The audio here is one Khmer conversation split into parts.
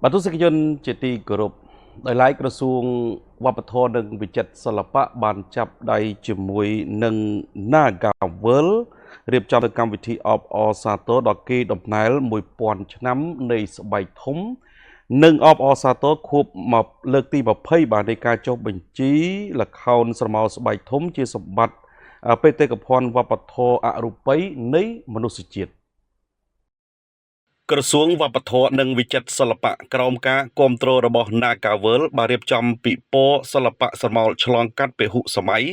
បាទទស្សនិកជនជាទីគោរពដោយឡែកក្រសួងវប្បធម៌និងវិចិត្រសិល្បៈបានចាប់ដៃជាមួយនឹង NagaWorld រៀបចំនៅកម្មវិធីអបអរសាទរដល់គេដំណែល1000ឆ្នាំនៃស្បែកធំ និងអបអរសាទរខួបមកលើកទី20បាទនៃការចុះបញ្ជីល្ខោនស្រមោលស្បែកធំជាសម្បត្តិបេតិកភណ្ឌវប្បធម៌អរូបីនៃមនុស្សជាតិក្រសួងវប្បធម៌និងវិចិត្រសិល្បៈក្រោមការគាំទ្ររបស់ NagaWorld បានរៀបចំពិព័រណ៍សិល្បៈស្រមោលឆ្លងកាត់ពហុសម័យ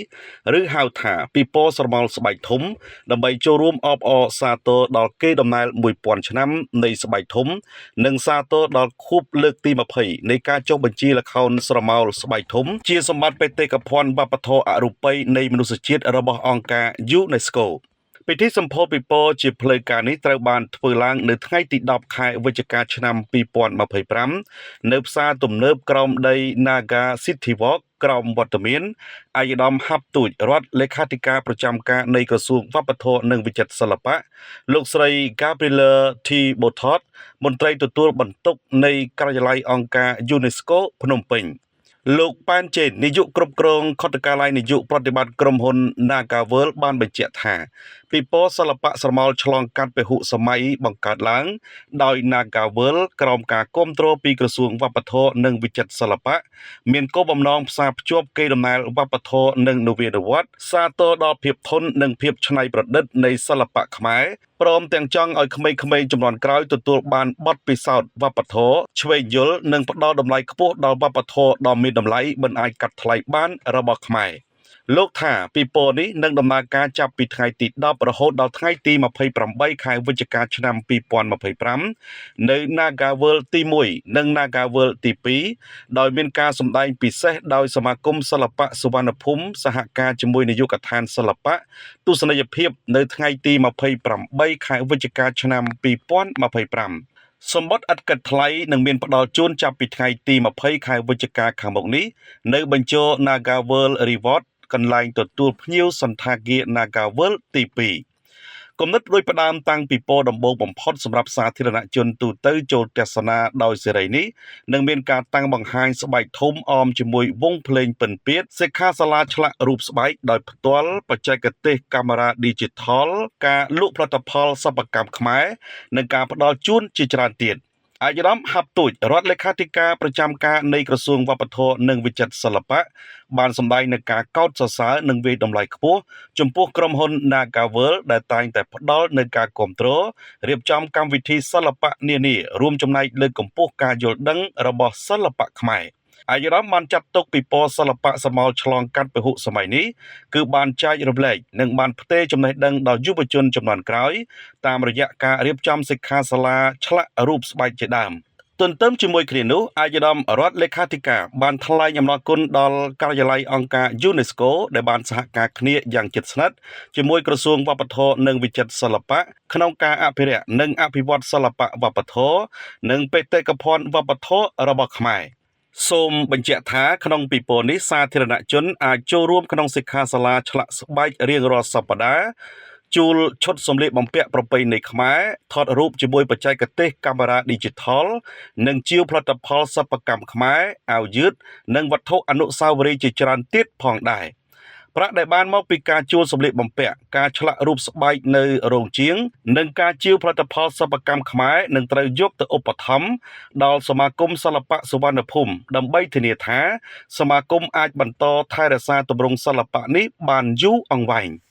ឬហៅថាពិព័រណ៍ស្រមោលស្បែកធំដើម្បីចូលរួមអបអរសាទរដល់គេដំណែល1000ឆ្នាំនៃស្បែកធំ និងសាទរដល់ខួបលើកទី20នៃការចុះបញ្ជីល្ខោនស្រមោលស្បែកធំជាសម្បត្តិបេតិកភណ្ឌវប្បធម៌អរូបីនៃមនុស្សជាតិរបស់អង្គការ UNESCO ពិធីសម្ពោធពិព័រណ៍ជាផ្លូវការនេះត្រូវបានធ្វើឡើងនៅថ្ងៃទី10ខែវិច្ឆិកាឆ្នាំ2025នៅផ្សារទំនើបក្រោមដី Naga City Walk ក្រោមវត្តមានឯកឧត្តមហាប់ទូចរដ្ឋលេខាធិការប្រចាំការនៃក្រសួងវប្បធម៌និងវិចិត្រសិល្បៈលោកស្រី Gabriela T Botot មន្ត្រីទទួលបន្ទុកនៃការិយាល័យអង្គការ UNESCO ភ្នំពេញលោកប៉ែនចេននាយកគ្រប់គ្រងខុទ្ទកាល័យនាយកប្រតិបត្តិក្រុមហ៊ុន NagaWorld បានបញ្ជាក់ថាពិព័រណ៍សិល្បៈស្រមោលឆ្លងកាត់ពហុសម័យបង្កើតឡើងដោយ NagaWorld ក្រោមការគាំទ្រពីក្រសួងវប្បធម៌និងវិចិត្រសិល្បៈមានគោលបំណងផ្សារភ្ជាប់កេរដំណែលវប្បធម៌និងនវានុវត្តន៍សាទរដល់ភាពធន់និងភាពច្នៃប្រឌិតនៃសិល្បៈខ្មែរព្រមទាំងចង់ឲ្យក្មេងៗជំនាន់ក្រោយទទួលបានបទពិសោធន៍វប្បធម៌ឆ្វេងយល់និងផ្ដល់តម្លៃខ្ពស់ដល់វប្បធម៌ដ៏មានតម្លៃមិនអាចកាត់ថ្លៃបានរបស់ខ្មែរលោកថាពិព័រណ៍នេះនឹងដំណើរការចាប់ពីថ្ងៃទី10រហូតដល់ថ្ងៃទី28ខែវិច្ឆិកាឆ្នាំ2025នៅ Naga World ទី1និង Naga World ទី2ដោយមានការសម្ដែងពិសេសដោយសមាគមសិល្បៈសុវណ្ណភូមិសហការជាមួយនាយកដ្ឋានសិល្បៈទស្សនីយភាពនៅថ្ងៃទី28ខែវិច្ឆិកាឆ្នាំ2025សម្បត្តិឥតគិតថ្លៃនឹងមានផ្ដល់ជូនចាប់ពីថ្ងៃទី20ខែវិច្ឆិកាខាងមុខនេះនៅបញ្ជរ Naga World Reward កន្លែងទទួលភ្ញៀវសណ្ឋាគារ Naga World ទី2គំនិតដូចផ្ដើមតាំងពីពណ៌ដំបូងបំផុតសម្រាប់សាធារណជនទូទៅចូលទស្សនាដោយសេរីនេះនឹងមានការតាំងបង្ហាញស្បែកធំអមជាមួយវង់ភ្លេងពិណពាទ្យសិក្ខាសាលាឆ្លាក់រូបស្បែកដោយផ្ទាល់បច្ចេកទេសកាមេរ៉ា Digital ការលក់ផលិតផលសិប្បកម្មខ្មែរនិងការផ្ដល់ជូនជាច្រើនទៀតឯកឧត្តមហាប់ទូចរដ្ឋលេខាធិការប្រចាំការនៃក្រសួងវប្បធម៌និងវិចិត្រសិល្បៈបានសម្ដែងនូវការកោតសរសើរនិងវាយតម្លៃខ្ពស់ចំពោះក្រុមហ៊ុន NagaWorld ដែលតែងតែផ្ដល់នូវការគាំទ្ររៀបចំកម្មវិធីសិល្បៈនានារួមចំណែកលើកកម្ពស់ការយល់ដឹងរបស់សិល្បៈខ្មែរឯកឧត្តមបានចាត់ទុកពិព័រណ៍សិល្បៈសមោលឆ្លងកាត់ពហុសម័យនេះគឺបានចែករំលែកនិងបានផ្ទេរចំណេះដឹងដល់យុវជនជំនាន់ក្រោយតាមរយៈការរៀបចំសិក្ខាសាលាឆ្លាក់រូបស្បែកជាដើមទន្ទឹមជាមួយគ្នានោះឯកឧត្តមរដ្ឋលេខាធិការបានថ្លែងអំណរគុណដល់ការិយាល័យអង្គការ UNESCO ដែលបានសហការគ្នាយ៉ាងជិតស្និទ្ធជាមួយក្រសួងវប្បធម៌និងវិចិត្រសិល្បៈក្នុងការអភិរក្សនិងអភិវឌ្ឍសិល្បៈវប្បធម៌និងបេតិកភណ្ឌវប្បធម៌របស់ខ្មែរសូមបញ្ជាក់ថាក្នុងពិព័រណ៍នេះសាធារណជនអាចចូលរួមក្នុងសិក្ខាសាលាឆ្លាក់ស្បែករៀងរាល់សប្តាហ៍ជួលឈុតសម្លៀកបំពាក់ប្រពៃណីខ្មែរថតរូបជាមួយបច្ចេកទេសកាមេរ៉ា Digital និងជាវផលិតផលសិប្បកម្មខ្មែរអាវយឺតនិងវត្ថុអនុស្សាវរីយ៍ជាច្រើនទៀតផងដែរប្រាក់ដែលបានមកពីការជួលសម្លៀកបំពាក់ការឆ្លាក់រូបស្បែកនៅរោងជាងនិងការជាវផលិតផលសិប្បកម្មខ្មែរនឹងត្រូវយកទៅឧបត្ថម្ភដល់សមាគមសិល្បៈសុវណ្ណភូមិដើម្បីធានាថាសមាគមអាចបន្តថែរក្សាទម្រង់សិល្បៈនេះបានយូរអង្វែង។